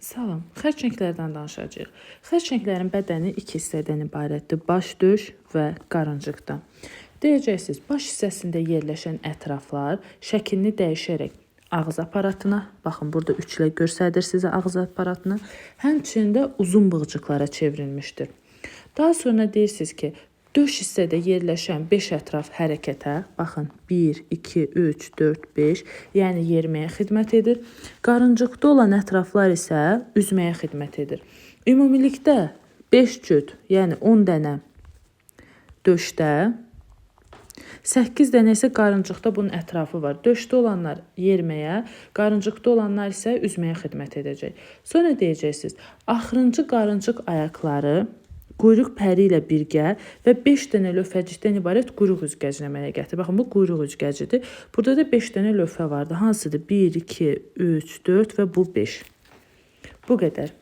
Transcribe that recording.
Salam. Xərçənglərdən danışacağıq. Xərçənglərin bədəni iki hissədən ibarətdir: baş, döş və qarıncıqdan. Deyəcəksiniz, baş hissəsində yerləşən ətraflar şəklini dəyişərək ağız aparatına, baxın burada üçlə göstərir sizə ağız aparatını, həmçinin də uzun bığcıqlara çevrilmişdir. Daha sonra deyirsiniz ki, döş hissədə yerləşən 5 ətraf hərəkətə, baxın 1, 2, 3, 4, 5, yəni yeriməyə xidmət edir. Qarıncıqda olan ətraflar isə üzməyə xidmət edir. Ümumilikdə 5 cüt, yəni 10 dənə döşdə, 8 dənə isə qarıncıqda bunun ətrafı var. Döşdə olanlar yeriməyə, qarıncıqda olanlar isə üzməyə xidmət edəcək. Sonra deyəcəksiniz, axırıncı qarıncıq ayaqları quyruq pəri ilə birgə və 5 dənə lövhəcikdən ibarət quyruq üzgəcinə əmələ gətirir. Baxın, bu quyruq üzgəcidir. Burada da 5 dənə lövhə vardı. Hansıdır? 1, 2, 3, 4 və bu 5. Bu qədər.